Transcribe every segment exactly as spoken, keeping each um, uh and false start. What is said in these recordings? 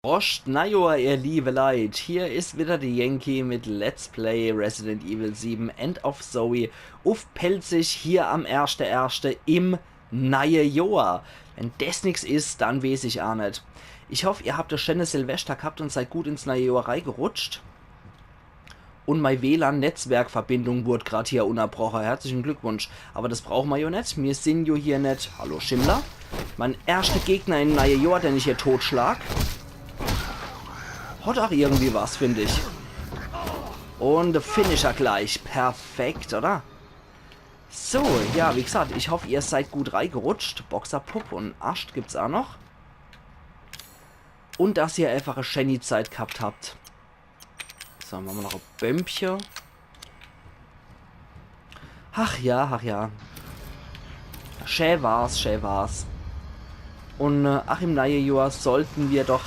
Proscht Neijohr, ihr liebe Leit. Hier is wieder de Yankee mit Let's Play Resident Evil sieben End of Zoe uff Pälzisch hier am erschte erschte im neie Johr. Wenn des nix is, dann weeß ich aa net. Ich hoff, ihr habt e scheenes Silvester gehabt un seid gut ins neie Johr reigerutscht. Un mei W lan-Netzwerkverbindung wurd grad hier unnerbroche. Herzlichen Glückwunsch. Awwer des brauche mer jo net. Mir sin jo hier net. Hallo Schimmler. Mein erschter Gegner im neie Johr, den ich hier totschlag. Hat aa irgendwie was, find ich. Un de Finisher gleich. Perfekt, oder? So, ja, wie gesagt, ich hoff, ihr seid gut reigerutscht. Boxerpupp un Ascht gibt's aa noch. Un dass ihr eefach e scheeni Zeit gehabt habt. So, mache mer noch e Bömpche. Ach ja, ach ja. Schä war's, schä war's. Un, äh, ach, im neie Johr sollten mir doch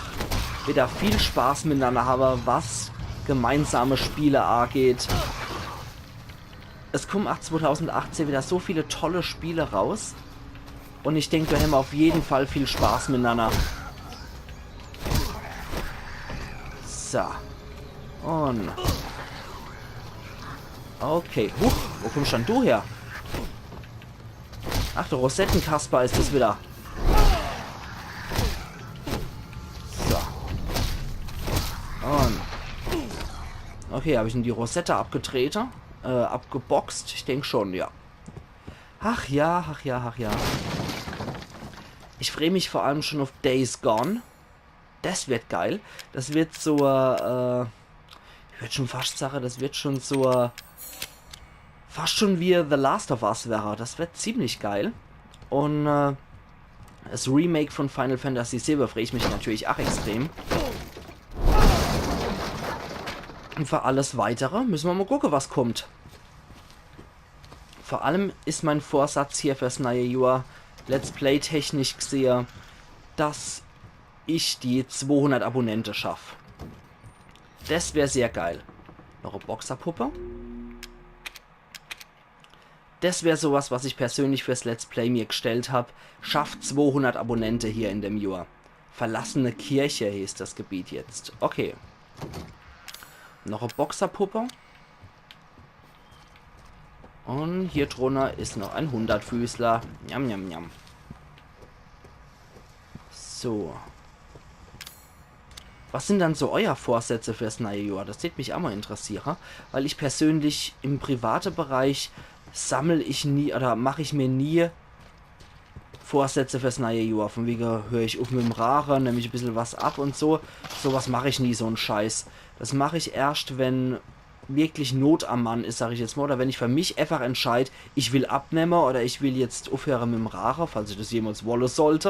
wieder viel Spaß mitnanner hawwe, was gemeinsame Spiele aageht. Es kummen ach zwotausendachtzeh wieder so viele tolle Spiele raus. Un ich denk, do hämmer uff jeden Fall viel Spaß mitnanner. So. Un. Okay. Huch, wo kummsch dann du her? Ach, de Rosettenkasper is des wieder. So. Un. Okay, hab ich em die Rosette abgetrete? Äh, abgeboxt? Ich denk schon, ja. Ach ja, ach ja, ach ja. Ich free mich vor allem schon uff Days Gone. Des wird geil. Des wird so, äh, ich würd schon fascht sage, des wird schon so, äh, fascht schon wie The Last of Us wäre. Des wird ziemlich geil. Un, äh, des Remake von Final Fantasy siwwe free ich mich natürlich ach extrem. Un für alles Weitere müsse mer mol gucke, was kummt. Vor allem is mein Vorsatz hier fürs neie Johr, Let's Play technisch gesehe, dass ich die zwohunnert Abonnente schaff. Des wär sehr geil. Noch e Boxerpuppe. Des wär so was, was ich persönlich fürs Let's Play mir gestellt hab. Schafft zwohunnert Abonnente hier in dem Johr. Verlassene Kirche heeßt des Gebiet jetzt. Okay. Noch e Boxerpuppe. Un hier drunner is noch en Hundertfüßler. Njam, njam, njam. So. Was sin dann so euer Vorsätze fürs neie Johr? Des tät mich aa mol interessiere, weil ich persönlich im private Bereich sammel ich nie oder mach ich mir nie Vorsätze fürs neie Johr. Von wege hör ich uff mit'm Raache, nemm ich e bissel was ab un so. So was mach ich nie, so'n Scheiß. Des mach ich erscht, wenn wirklich Not am Mann is, sag ich jetzt mol, oder wenn ich für mich eefach entscheid, ich will abnemme oder ich will jetzt uffhöre mit'm Raache, falls ich des jemals wolle sollt,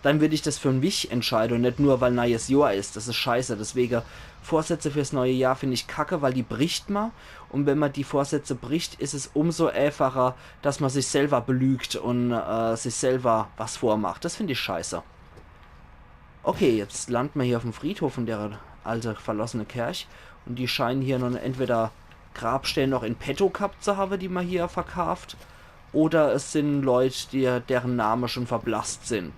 dann würd ich des für mich entscheide un net nur, weil neies Johr is. Des is scheiße. Deswege, Vorsätze fürs neie Johr find ich kacke, weil die bricht ma. Un wenn ma die Vorsätze bricht, is es umso eefacher, dass ma sich selwer belügt un, äh, sich selwer was vormacht. Des find ich scheiße. Okay, jetzt lande ma hier uff'm Friedhof von der alte verlossene Kerch. Un die scheinen hier noch entweder Grabstee noch in petto gehabt zu hawwe, die ma hier verkaaft. Oder es sin Leut, die, deren Name schon verblasst sin.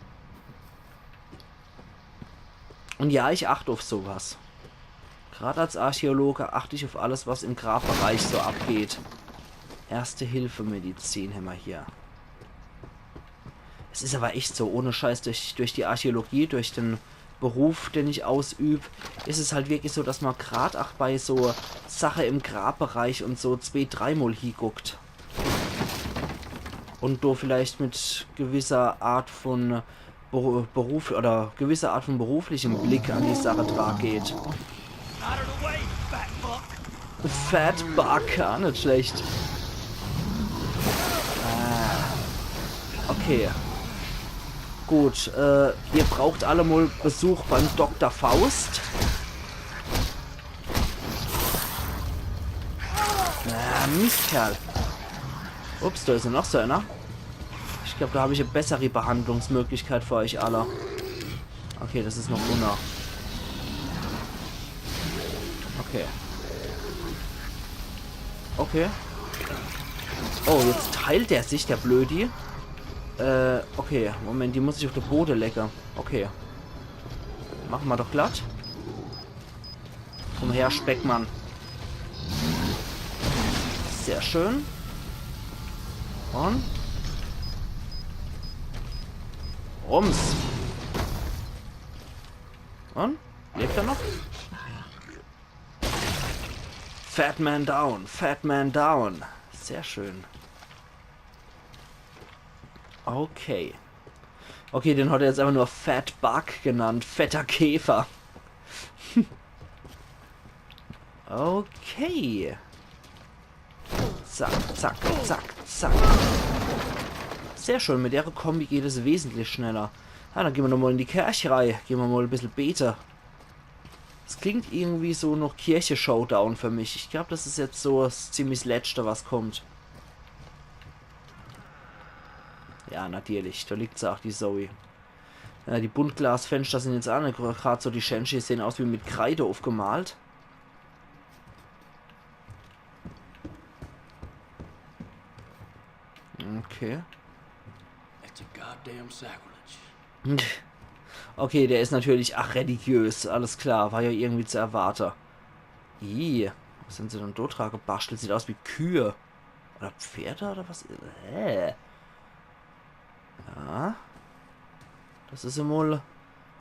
Un ja, ich acht uff so was. Grad als Archäologe acht ich uff alles, was im Grabbereich so abgeht. Erste-Hilfe-Medizin hämmer hier. Es is awwer echt so, ohne Scheiß, durch, durch die Archäologie, durch den Beruf, den ich ausüb, is es halt wirklich so, dass ma grad ach bei so Sache im Grabbereich un so zwee-, dreimol hieguckt. Un do vielleicht mit gewisser Art von Beru-, Beruf oder gewisser Art von beruflichem Blick an die Sache dra geht. Out of the way, fat fuck. Fat Buck, ja, net schlecht. Ah. Okay. Gut, äh, ihr braucht alle mol Besuch beim Dokter Faust. Ah, Mistkerl. Ups, do is jo noch so einer. Ich glaab, do hab ich e bessere Behandlungsmöglichkeit für euch alle. Okay, des is noch unne. Okay. Okay. Oh, jetzt heilt er sich, der Blödi. Äh, okay, Moment, die muss ich uff de Bode lege. Okay. Mache mer doch glatt. Komm her, Speckmann. Sehr schön. Und? Rums. Und? Lebt er noch? Fat Man down, Fat Man down. Sehr schön. Okay. Okay, den hat er jetzt einfach nur Fat Bug genannt. Fetter Käfer. Okay. Zack, zack, zack, zack. Sehr schön, mit der Kombi geht es wesentlich schneller. Ja, dann gehn mer nochmal in die Kerch rei. Gehn mer mal e bissel bete. Es klingt irgendwie so noch Kirche-Showdown für mich. Ich glaub, das is jetzt so das ziemlich Letzte, was kommt. Ja, natürlich. Da liegt se auch, die Zoe. Ja, die Buntglasfenster sind jetzt auch net gr-, grad so die schänste. Die sehen aus wie mit Kreide aufgemalt. Okay. It's a goddamn sacrilege. Okay, der is natürlich, ach, religiös, alles klar, war ja irgendwie zu erwarte. Ih, was sind sie denn dort dran gebastelt? Sieht aus wie Kühe. Oder Pferde oder was? Hä? Ja. Das is ja mal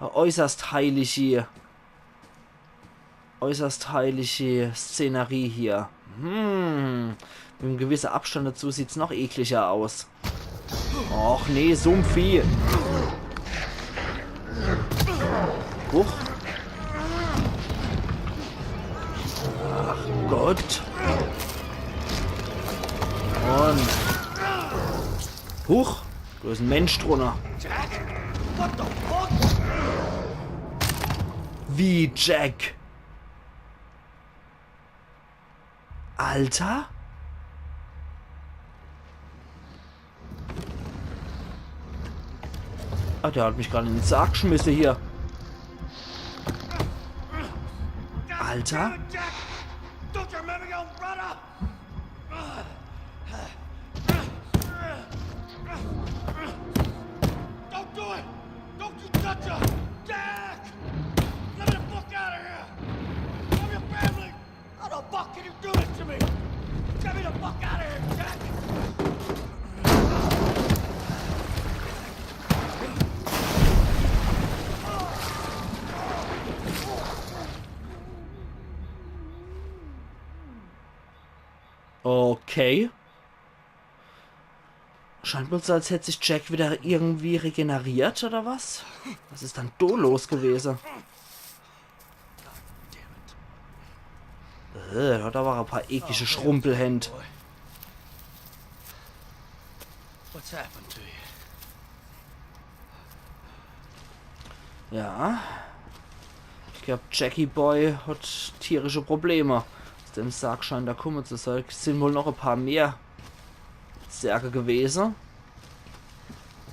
e äußerst heilige, äußerst heilige Szenerie hier. Hm. Mit em gewisse Abstand dazu sieht's noch ekliger aus. Och nee, Sumpfvieh. Huch. Ach Gott. Und. Huch. Da is en Mensch drunner. Jack? What the fuck? Wie, Jack? Alter? Ah, der hat mich grad in den Sarg geschmisse hier. Alter? Damn it, Jack! Don't you remember your own brother? Don't do it! Don't you touch her! Jack! Let me the fuck out of here! I'm your family! How the fuck can you do this to me? Get me the fuck out of here, Jack! Okay. Scheint wohl so, als hätt sich Jack wieder irgendwie regeneriert, oder was? Was is dann do los gewese? Äh, hat aber e paar eklische Schrumpelhänd. What's happened to you? Ja. Ich glaub, Jackie Boy hat tierische Probleme. Aus dem Sarg scheint er kumme zu sein. Sind wohl noch e paar mehr Särge gewese.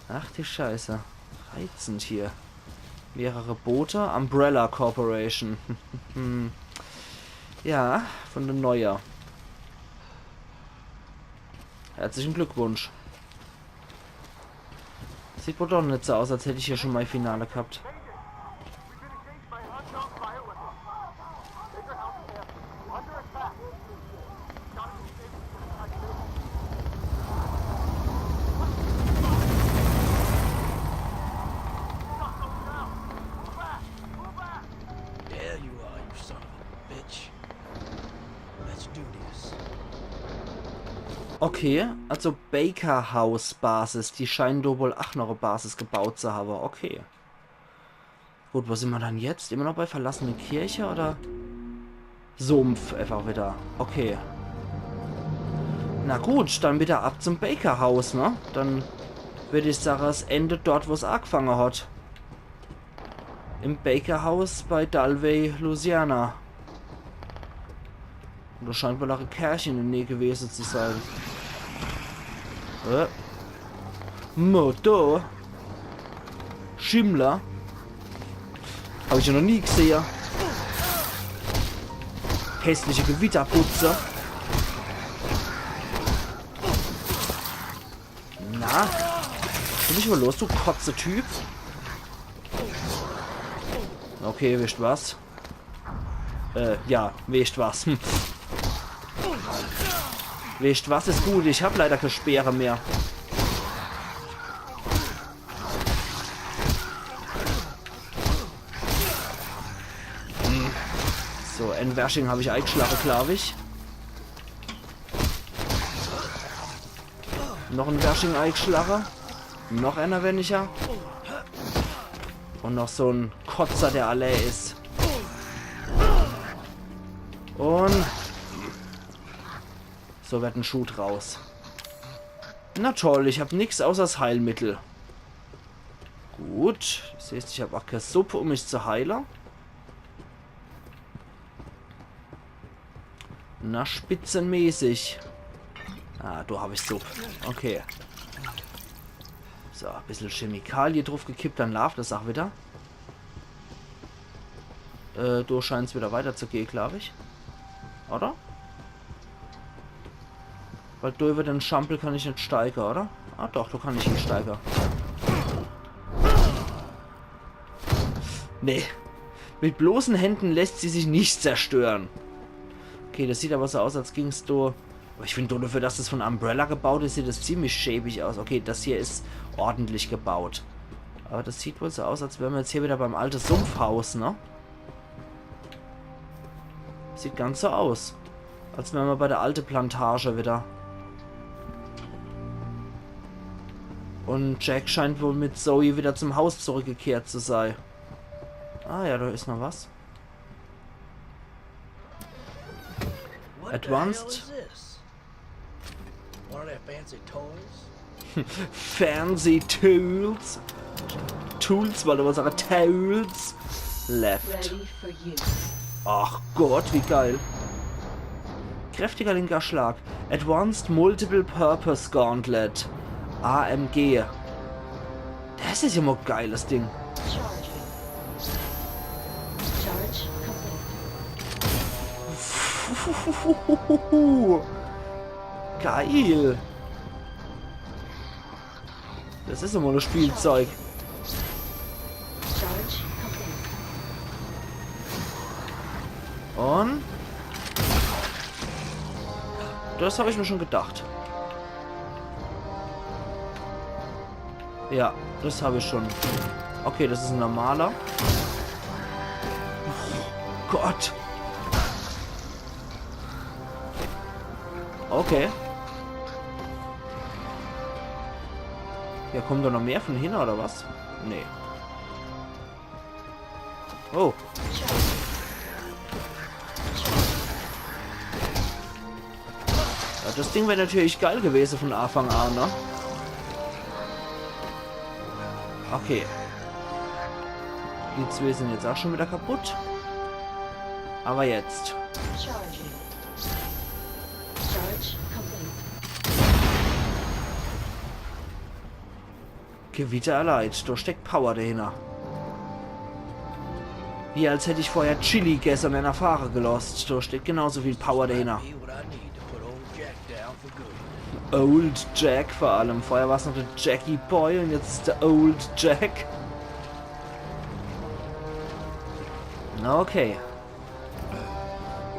Ach die Scheiße. Reizend hier. Mehrere Boote. Umbrella Corporation. Ja, von der Neue. Herzlichen Glückwunsch. Sieht wohl doch net so aus, als hätt ich hier schon mal Finale gehabt. There you are, you son of a bitch. Let's do this. Okay, also Baker House Basis, die scheinen do wohl ach noch e Basis gebaut zu haben. Okay. Gut, wo sind wir dann jetzt? Immer noch bei verlassene Kirche oder? Sumpf einfach wieder. Okay. Na gut, dann wieder ab zum Baker House, ne? Dann würd ich sagen, es endet dort, wo es angefangen hat. Im Baker House bei Dalvey, Louisiana. Und da scheint wohl auch e Kerch in der Nähe gewesen zu sein. Äh. Motor. Schimmler. Hab ich ja noch nie gesehen. Hässliche Gewitterputze. Na? Lass mich mal los, du Kotze-Typ. Okay, wisst was? Äh, ja, wisst was. Hm. Wisst was is gut, ich hab leider kä Speere mehr. Hm. So, en Wersching hab ich eigschlage, glaub ich. Noch en Wersching eigschlage. Noch ener weniger. Un noch so en Kotzer, der alle is. Un so werd en Schuh draus. Na toll, ich hab nix außer's Heilmittel. Gut, des heeßt, ich hab ach kä Supp, um mich zu heile. Na, spitzemäßig. Ah, do hab ich Supp. Okay. So, e bissel Chemikalie druffgekippt, dann laaft des ach wieder. Äh, do scheint's wieder weiterzugehe, glaub ich. Oder? Weil do iwwer den Schampel kann ich net steige, oder? Ah doch, do kann ich hinsteige. Nee. Mit bloßen Händen lässt sie sich nicht zerstören. Okay, des sieht awwer so aus, als ging's do. Awwer ich find, dofür, dass des von Umbrella gebaut is, sieht des ziemlich schäbig aus. Okay, des hier is ordentlich gebaut. Awwer des sieht wohl so aus, als wäre mer jetzt hier wieder beim alte Sumpfhaus, ne? Sieht ganz so aus. Als wäre mer bei der alte Plantage wieder. Un Jack scheint wohl mit Zoe wieder zum Haus zurückgekehrt zu sei. Ah ja, do is noch was. What the hell Advanced. Is this? One of their fancy toys? Fancy Tools. Tools, weil du was sage, Tools. Left. Ready for you. Ach Gott, wie geil. Kräftiger linker Schlag. Advanced Multiple Purpose Gauntlet. A M G. Des is ja mol e geiles Ding. Charging. Charge complete. Geil. Des is immer nur Spielzeug. Charge complete. Un des hab ich mir schon gedacht. Ja, des hab ich schon. Okay, des is en normaler. Oh Gott. Okay. Ja, kommen do noch mehr von hinne, oder was? Nee. Oh. Ja, des Ding wär natürlich geil gewese von Anfang an, ne? Okay. Die zwee sin jetzt ach schon wieder kaputt. Awwer jetzt. Charging. Charge complete. Gewitter erleid, do steckt Power dahinner. Wie als hätt ich vorher Chili gesse un en fahre gelosst. Do steckt genauso viel Power dahinner. Old Jack vor allem. Vorher war's noch der Jackie Boy un jetzt is der Old Jack. Okay.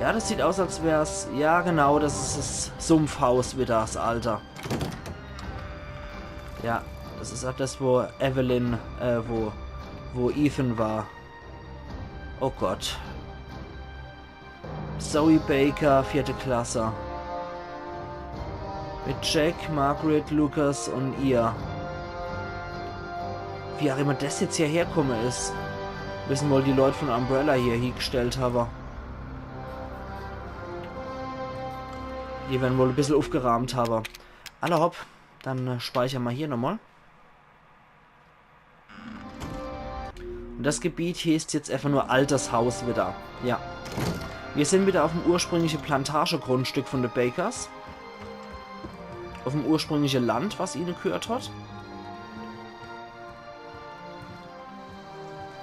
Ja, des sieht aus, als wär's. Ja, genau, des is des Sumpfhaus wieder, des alte. Ja, des is ach des, wo Evelyn, äh, wo, wo Ethan war. Oh Gott. Zoe Baker, vierte Klasse. Mit Jack, Margaret, Lucas un ihr. Wie ach immer des jetzt hierher komme is. Müssen wohl die Leut von Umbrella hier hiegestellt hawwe. Die werre wohl e bissel ufgeraamt hawwe. Alla hopp, dann äh, speichere mer hier nochmal. Un des Gebiet heeßt jetzt einfach nur altes Haus wieder. Ja. Mir sin wieder uf'm ursprüngliche Plantagegrundstück von de Bakers. Uf'm ursprüngliche Land, was ihne gehört hat.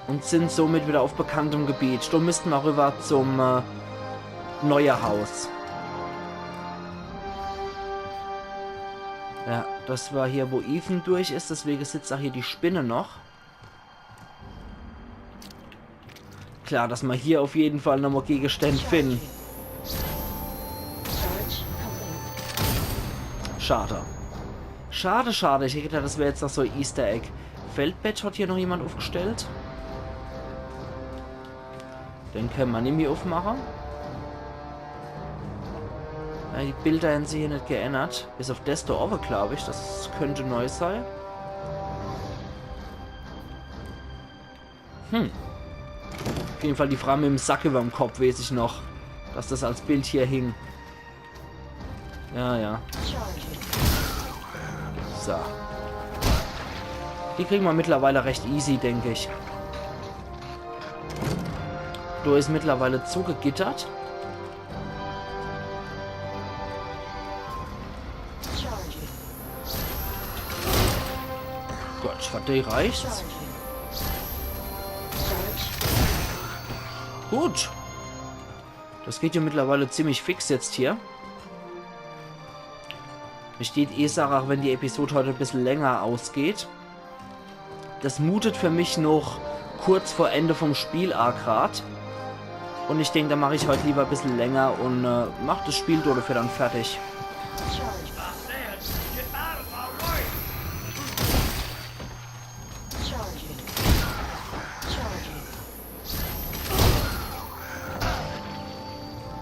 Un sin somit wieder uf bekanntem Gebiet. Do müssten mer rüber zum äh, neue Haus. Ja, des war hier, wo Ethan durch is, deswege sitzt ach hier die Spinne noch. Klar, dass ma hier auf jeden Fall nochmal Gegenstände finden. Schade. Schade, schade. Ich hätt gedacht, das wär jetzt noch so e Easter Egg. Feldbett hat hier noch jemand aufgestellt. Den kann ma nimmi aufmachen. Ja, die Bilder haben sich hier nicht geändert. Bis auf das da oben, glaub ich. Das könnte neu sein. Hm. Auf jeden Fall die Frau mit dem Sack überm Kopf, weiß ich noch, dass das als Bild hier hing. Ja, ja. So. Die kriegen wir mittlerweile recht easy, denke ich. Da ist mittlerweile zugegittert. Gott, hat der reicht? Gut. Das geht ja mittlerweile ziemlich fix jetzt hier. Besteht eh Sache, auch wenn die Episode heute ein bisschen länger ausgeht. Das mutet für mich noch kurz vor Ende vom Spiel a grad. Und ich denke, da mache ich heute lieber ein bisschen länger und äh, mache das Spiel dafür dann fertig.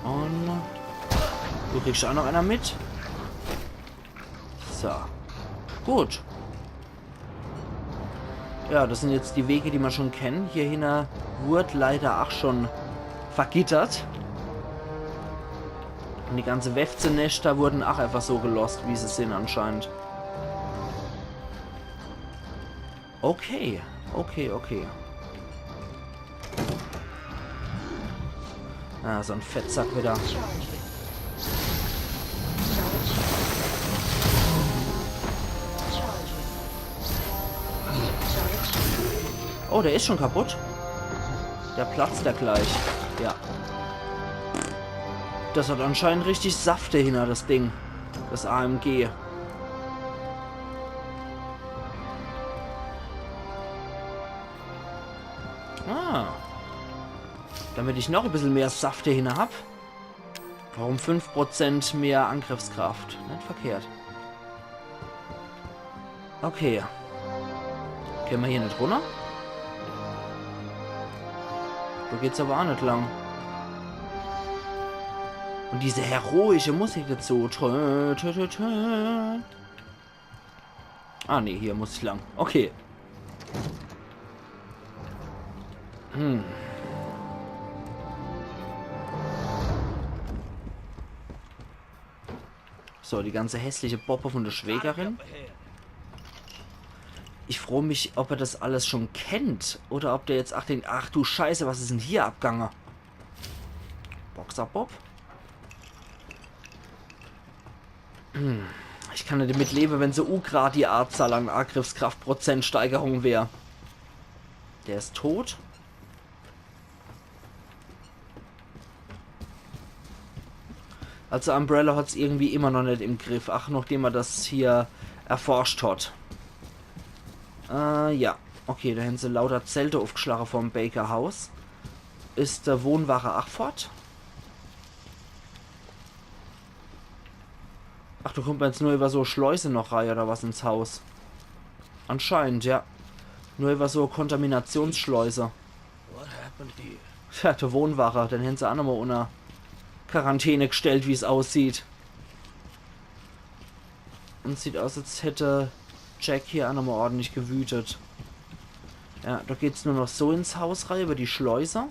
Und du kriegst auch noch einer mit. So. Gut. Ja, das sind jetzt die Wege, die man schon kennen. Hier hinne wurde leider auch schon vergittert. Und die ganze Wefzenester wurden auch einfach so gelost, wie sie sind anscheinend. Okay, okay, okay. Ah, so ein Fettsack wieder. Oh, der ist schon kaputt. Der platzt ja gleich. Ja. Das hat anscheinend richtig Saft dahinter, das Ding. Das A M G. Ah. Damit ich noch ein bisschen mehr Saft dahinter hab. Warum fünf Prozent mehr Angriffskraft? Nicht verkehrt. Okay. Können wir hier nicht runter? Da geht's aber auch nicht lang. Und diese heroische Musik dazu. Tö, tö, tö, tö. Ah, nee, hier muss ich lang. Okay. Hm. So, die ganze hässliche Poppe von der Schwägerin. Ich frage mich, ob er das alles schon kennt oder ob der jetzt ach denkt, ach du Scheiße, was ist denn hier abgange? Boxer Bob? Hm. Ich kann nicht damit leben, wenn so ugrad die Anzahl an Angriffskraftprozentsteigerung wär. Der ist tot. Also Umbrella hat's irgendwie immer noch nicht im Griff, ach, nachdem er das hier erforscht hat. Äh, ja. Okay, da haben sie lauter Zelte aufgeschlagen vorm Baker House. Ist der Wohnwache ach fort? Ach, da kommt man jetzt nur über so Schleuse noch rein, oder was, ins Haus? Anscheinend, ja. Nur über so Kontaminationsschleuse. What happened here? Tja, der Wohnwache, den hätten sie auch nochmal unter Quarantäne gestellt, wie's aussieht. Und sieht aus, als hätte Jack hier auch nochmal ordentlich gewütet. Ja, da geht's nur noch so ins Haus rein, über die Schleuse.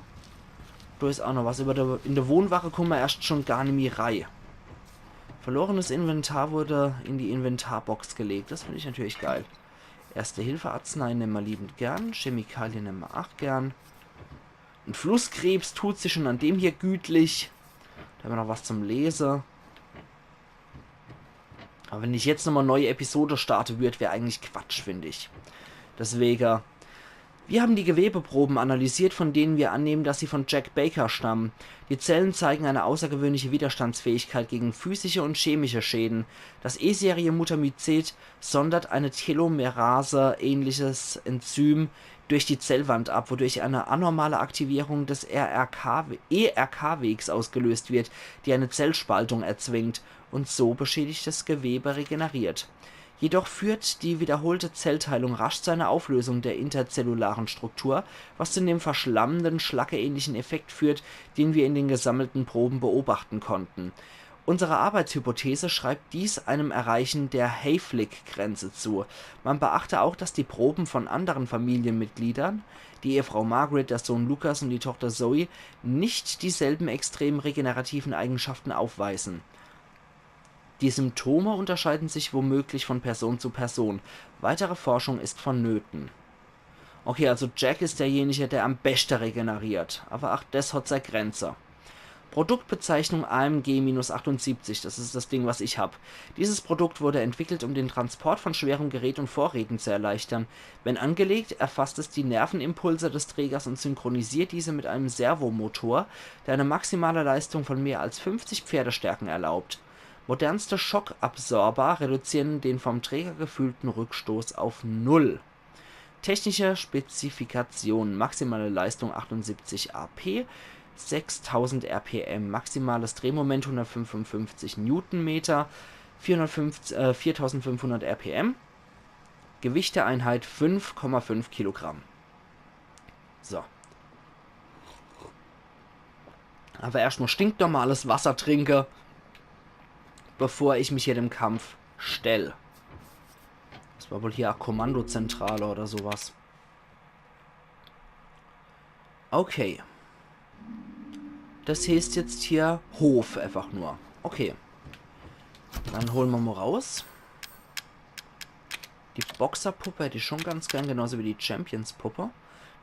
Da ist auch noch was. Über der, in der Wohnwache kommen wir erst schon gar nimmi rein. Verlorenes Inventar wurde in die Inventarbox gelegt. Das finde ich natürlich geil. Erste-Hilfe-Arznei nehmen wir liebend gern. Chemikalien nehmen wir auch gern. Ein Flusskrebs tut sich schon an dem hier gütlich. Da haben wir noch was zum Lesen. Aber wenn ich jetzt nochmal neue Episode starte würd, wär eigentlich Quatsch, finde ich. Deswegen, wir haben die Gewebeproben analysiert, von denen wir annehmen, dass sie von Jack Baker stammen. Die Zellen zeigen eine außergewöhnliche Widerstandsfähigkeit gegen physische und chemische Schäden. Das E-Serie-Muttermycet sondert eine Telomerase-ähnliches Enzym durch die Zellwand ab, wodurch eine anormale Aktivierung des R R K, E R K-Wegs ausgelöst wird, die eine Zellspaltung erzwingt und so beschädigtes Gewebe regeneriert. Jedoch führt die wiederholte Zellteilung rasch zu einer Auflösung der interzellularen Struktur, was zu dem verschlammenden, schlackeähnlichen Effekt führt, den wir in den gesammelten Proben beobachten konnten. Unsere Arbeitshypothese schreibt dies einem Erreichen der Hayflick-Grenze zu. Man beachte auch, dass die Proben von anderen Familienmitgliedern, die Ehefrau Margaret, der Sohn Lucas und die Tochter Zoe, nicht dieselben extremen regenerativen Eigenschaften aufweisen. Die Symptome unterscheiden sich womöglich von Person zu Person. Weitere Forschung ist vonnöten. Okay, also Jack is derjenige, der am beschte regeneriert. Aber ach, des hat sei Grenze. Produktbezeichnung A M G minus achtundsiebzig, das is das Ding, was ich hab. Dieses Produkt wurde entwickelt, um den Transport von schwerem Gerät und Vorräten zu erleichtern. Wenn angelegt, erfasst es die Nervenimpulse des Trägers und synchronisiert diese mit einem Servomotor, der eine maximale Leistung von mehr als fünfzig Pferdestärken erlaubt. Modernste Schockabsorber reduzieren den vom Träger gefühlten Rückstoß auf null. Technische Spezifikation: maximale Leistung achtundsiebzig A P, sechstausend R P M, maximales Drehmoment hundertfünfundfünfzig Newtonmeter, vierhundertfünfzig, äh, viertausendfünfhundert R P M, Gewicht der Einheit fünf Komma fünf Kilogramm. So. Aber erscht mal stinknormales Wasser trinke, bevor ich mich hier dem Kampf stell. Das war wohl hier a Kommandozentrale oder sowas. Okay. Das heißt jetzt hier Hof einfach nur. Okay. Dann holen wir mal raus. Die Boxerpuppe hätte ich schon ganz gern, genauso wie die Champions-Puppe.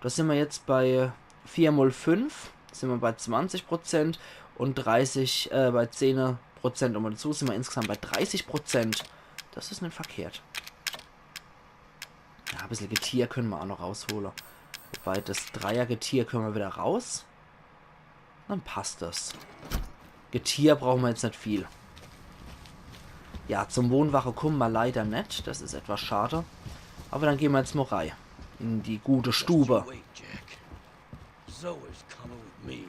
Da sind wir jetzt bei vier mal fünf, sind wir bei zwanzig Prozent und dreißig, äh, bei zehn Prozent und dazu sind wir insgesamt bei dreißig Prozent. Das ist nicht verkehrt. Ja, ein bisschen Getier können wir auch noch rausholen. Wobei, das Dreier-Getier können wir wieder raus. Dann passt das. Getier brauchen wir jetzt nicht viel. Ja, zum Wohnwache kommen wir leider nicht. Das ist etwas schade. Aber dann gehen wir jetzt mal rein. In die gute Stube. Wait, Jack. Zoe's coming with me.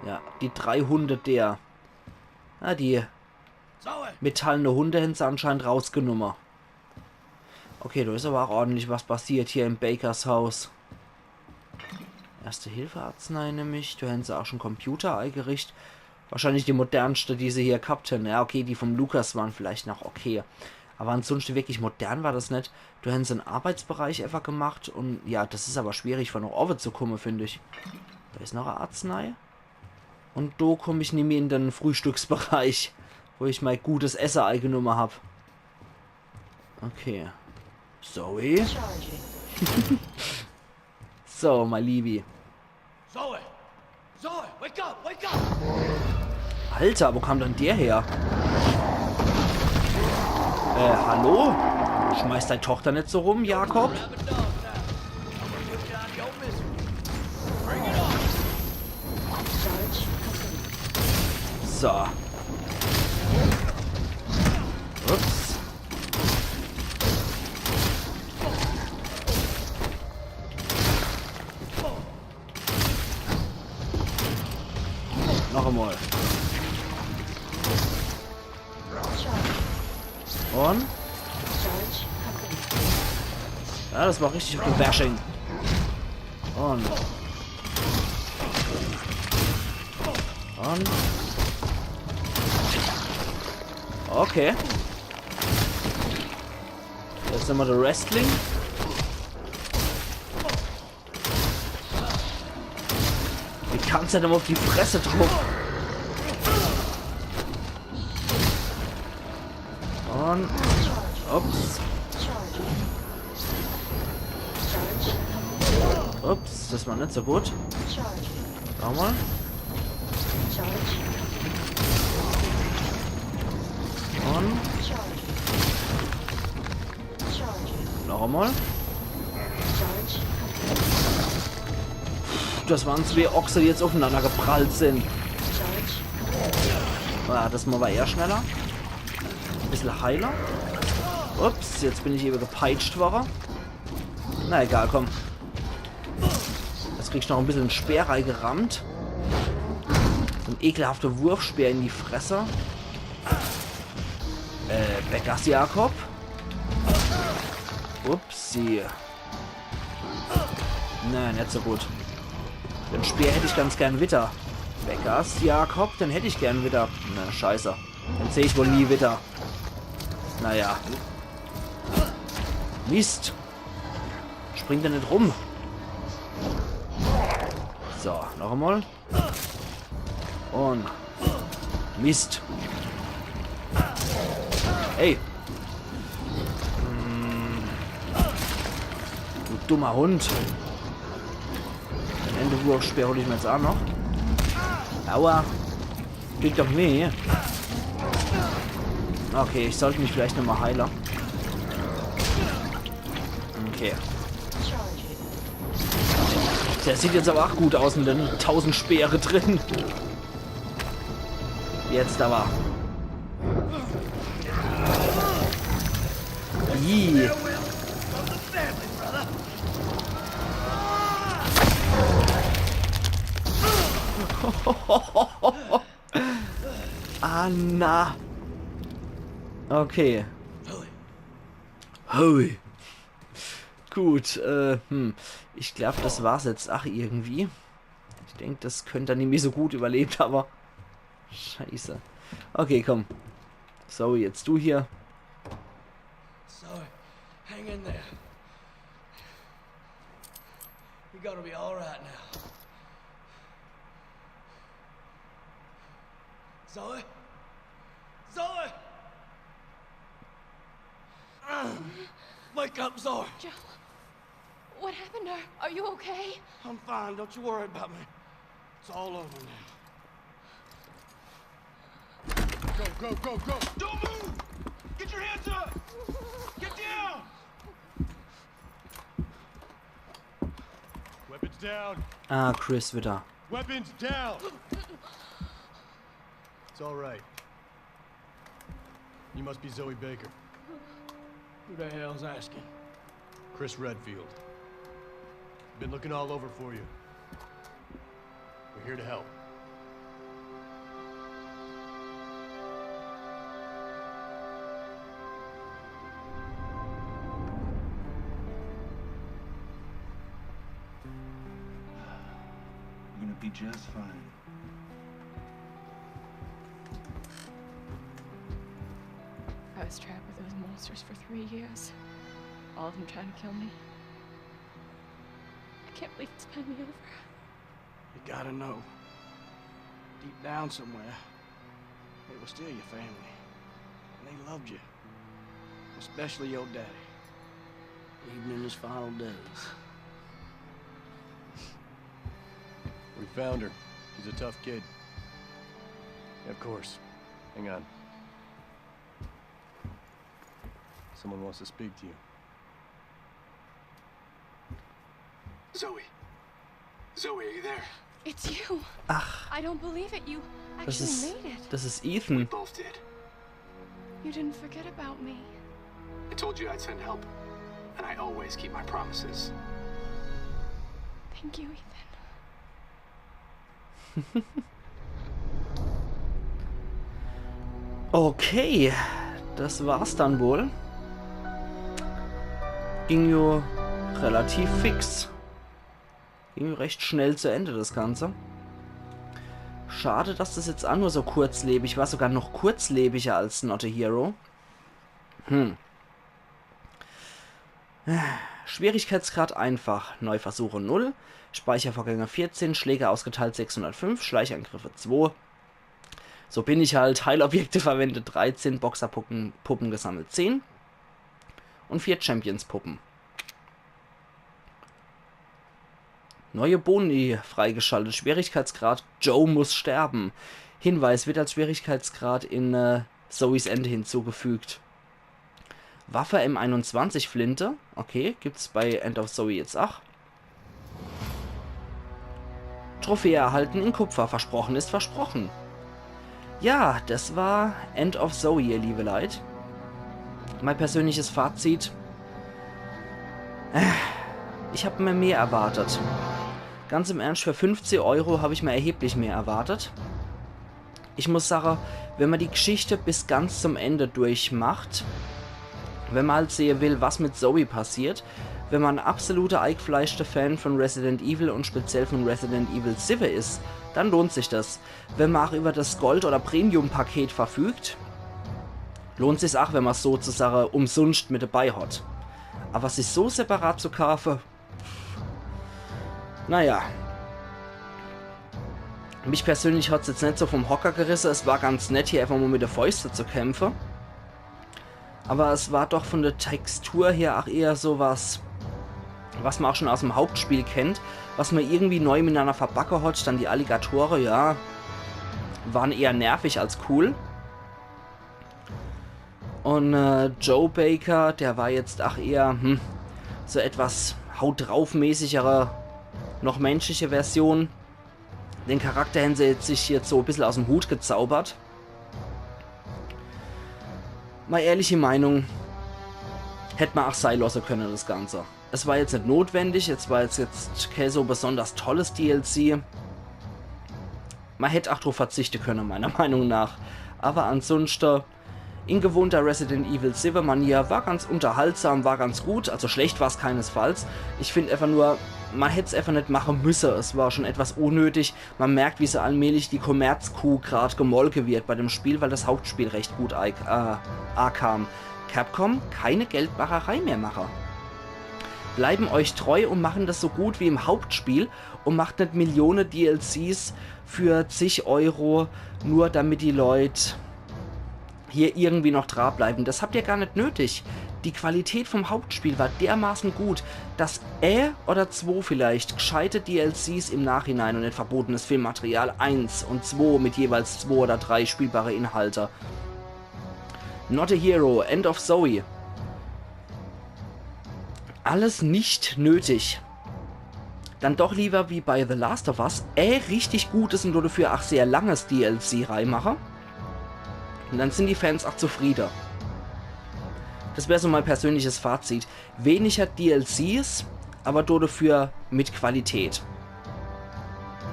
Ja, die drei Hunde der. Ah, die metallene Hunde haben sie anscheinend rausgenommen. Okay, da ist aber auch ordentlich was passiert hier im Bakers Haus. Erste-Hilfe-Arznei nämlich. Da haben sie auch schon Computer eingerichtet. Wahrscheinlich die modernste, die sie hier gehabt haben. Ja, okay, die vom Lucas waren vielleicht noch okay. Aber ansonsten wirklich modern war das nicht. Da haben sie einen Arbeitsbereich einfach gemacht. Und ja, das ist aber schwierig, von noch oben zu kommen, finde ich. Da ist noch eine Arznei. Und da komm ich nimmi in den Frühstücksbereich, wo ich mein gutes Esse eingenommen hab. Okay. Zoe? So, mein Liebi. Zoe! Zoe, wake up, wake up! Alter, wo kam denn der her? Äh, hallo? Schmeiß dei Tochter net so rum, Jakob. So. Ups. Noch einmal. Und? Ja, das war richtig auf dem Bashing. Und. Und. Okay. Jetzt nochmal der Wrestling. Wie kannst du denn auf die Fresse drauf? Und. Ups. Ups, das war nicht so gut. Nochmal. Und. Noch einmal. Das waren zwei Ochse, die jetzt aufeinander geprallt sind. Ah, das mal war eher schneller. Ein bisschen heiler. Ups, jetzt bin ich eben gepeitscht worden. Na egal, komm. Jetzt krieg ich noch e bissel en Speer reigerammt. So en ekelhafter Wurfspeer in die Fresse. Äh, Beckers Jakob. Upsi. Nee, net so gut. Den Speer hätt ich ganz gern widder. Beckers Jakob, den hätt ich gern widder. Na, scheiße. Den seh ich wohl nie widder. Naja. Mist. Springt er net rum. So, noch emol. Un Mist. Hey. Hm. Du dummer Hund. Den Endwurfspeer hol ich mir jetzt aa noch. Aua. Kriegt doch weh. Okay, ich sollt mich vielleicht nochmol heile. Okay. Der sieht jetzt awwer aa gut aus mit den tausend Speere drin. Jetzt awwer. Ih. Ah, na. Okay. Hui. Gut, äh, hm. Ich glaab, des war's jetzt. Ach, irgendwie. Ich denk, des könnt er nimmi so gut überlebt, awwer scheiße. Okay, komm. Zoe, jetzt du hier. Zoe, hang in there. You're gonna be all right now. Zoe? Zoe! Wake up, Zoe! Joe, what happened? Are, are you okay? I'm fine. Don't you worry about me. It's all over now. Go, go, go, go! Don't move! Get your hands up! Get down! Weapons down! Ah, Chris wieder. Weapons down! It's all right. You must be Zoe Baker. Who the hell's asking? Chris Redfield. Been looking all over for you. We're here to help. You're gonna be just fine. I was trapped with those monsters for three years. All of them trying to kill me. I can't believe it's finally over. You gotta know, deep down somewhere, they were still your family. And they loved you. Especially your daddy. Even in his final days. We found her. She's a tough kid. Of course. Hang on. Someone wants to speak to you. Zoe. Zoe, are you there? It's you. Ach. I don't believe it. You actually made it. Des is, des is Ethan. We both did. You didn't forget about me. I told you I'd send help, and I always keep my promises. Thank you, Ethan. Okay, des war's dann wohl. Ging jo relativ fix. Ging recht schnell zu Ende, des Ganze. Schade, dass des jetzt aa nur so kurzlebig war, sogar noch kurzlebiger als Not a Hero. Hm. Schwierigkeitsgrad einfach. Neuversuche null. Speichervorgänge vierzehn. Schläge ausgeteilt sechshundertfünf. Schleichangriffe zwei. So bin ich halt. Heilobjekte verwendet dreizehn. Boxerpuppen, Puppen gesammelt zehn. Und vier Champions-Puppen. Neue Boni freigeschaltet. Schwierigkeitsgrad Joe muss sterben. Hinweis, wird als Schwierigkeitsgrad in, äh, Zoes End hinzugefügt. Waffe M einundzwanzig Flinte. Okay, gibt's bei End of Zoe jetzt ach. Trophäe erhalten in Kupfer. Versprochen ist versprochen. Ja, des war End of Zoe, ihr liebe Leit. Mein persönliches Fazit. Äh, Ich hab mir mehr erwartet. Ganz im Ernst, für fünfzig Euro hab ich mir erheblich mehr erwartet. Ich muss sage, wenn man die Geschichte bis ganz zum Ende durchmacht, wenn man halt sehe will, was mit Zoe passiert, wenn man ein absoluter eingefleischter Fan von Resident Evil und speziell von Resident Evil sieben is, dann lohnt sich das. Wenn man auch über das Gold- oder Premium-Paket verfügt, lohnt sich's auch, wenn man's sozusagen umsonst mit dabei hat. Aber sich so separat zu kaufen, naja. Mich persönlich hat's jetzt nicht so vom Hocker gerissen. Es war ganz nett, hier einfach mal mit der Fäuste zu kämpfen. Aber es war doch von der Textur her auch eher so was, was man auch schon aus dem Hauptspiel kennt, was man irgendwie neu miteinander verbacke hat. Dann die Alligatore, ja, waren eher nervig als cool. Und äh, Joe Baker, der war jetzt auch eher, hm, so etwas haut drauf mäßigere, noch menschliche Version. Den Charakter haben sie jetzt sich jetzt so ein bisschen aus dem Hut gezaubert. Meine ehrliche Meinung, hätt man auch sein lassen können, das Ganze. Es war jetzt nicht notwendig, es war jetzt, jetzt kein so besonders tolles D L C. Man hätt auch drauf verzichten können, meiner Meinung nach. Aber ansonsten, in gewohnter Resident Evil sieben Manier, war ganz unterhaltsam, war ganz gut. Also schlecht war's keinesfalls. Ich find einfach nur, man hätt's einfach nicht machen müssen. Es war schon etwas unnötig. Man merkt, wie so allmählich die Kommerzkuh grad gemolke wird bei dem Spiel, weil das Hauptspiel recht gut ei- äh, akam. Capcom, keine Geldmacherei mehr mache. Bleiben euch treu und machen das so gut wie im Hauptspiel und macht nicht Millionen D L Cs für zig Euro, nur damit die Leute hier irgendwie noch dran bleiben. Das habt ihr gar nicht nötig. Die Qualität vom Hauptspiel war dermaßen gut, dass ein oder zwei vielleicht gescheite D L Cs im Nachhinein und nicht verbotenes Filmmaterial eins und zwei mit jeweils zwei oder drei spielbare Inhalte. Not a Hero, End of Zoe. Alles nicht nötig. Dann doch lieber wie bei The Last of Us, äh, richtig gutes und dafür auch sehr langes D L C reinmache. Und dann sind die Fans auch zufrieden. Das wäre so mein persönliches Fazit. Weniger D L Cs, aber dafür mit Qualität.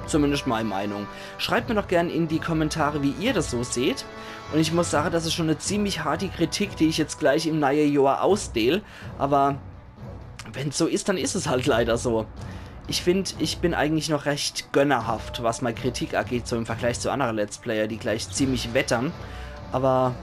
Zumindest meine Meinung. Schreibt mir doch gern in die Kommentare, wie ihr das so seht. Und ich muss sagen, das ist schon eine ziemlich harte Kritik, die ich jetzt gleich im neuen Jahr ausdehl. Aber wenn's so ist, dann ist es halt leider so. Ich find, ich bin eigentlich noch recht gönnerhaft, was meine Kritik angeht, so im Vergleich zu anderen Let's Player, die gleich ziemlich wettern. Aber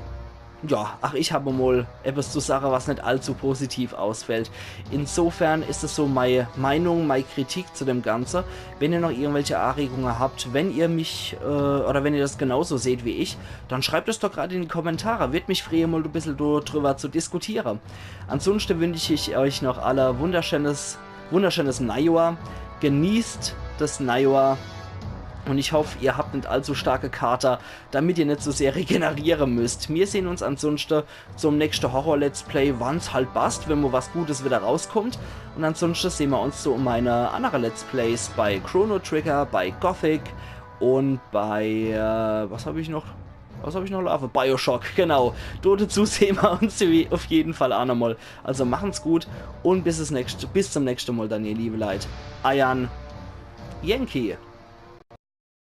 ja, ach, ich habe mal etwas zu sagen, was nicht allzu positiv ausfällt. Insofern ist es so meine Meinung, meine Kritik zu dem Ganzen. Wenn ihr noch irgendwelche Anregungen habt, wenn ihr mich, äh, oder wenn ihr das genauso seht wie ich, dann schreibt es doch gerade in die Kommentare. Wird mich freuen, mal ein bisschen do- drüber zu diskutieren. Ansonsten wünsche ich euch noch alle wunderschönes, wunderschönes Neujahr. Genießt das Neujahr. Und ich hoffe, ihr habt nicht allzu starke Kater, damit ihr nicht so sehr regenerieren müsst. Wir sehen uns ansonsten zum nächsten Horror-Let's Play, wann's halt passt, wenn mal was Gutes wieder rauskommt. Und ansonsten sehen wir uns zu meine andere Let's Plays bei Chrono Trigger, bei Gothic und bei, äh, was habe ich noch? Was habe ich noch laufen? Bioshock, genau. Do dazu sehen wir uns wie- auf jeden Fall auch nochmal. Also machen's gut und bis, das nächste, bis zum nächsten Mal dann, ihr liebe Leute. Eiern Yankee.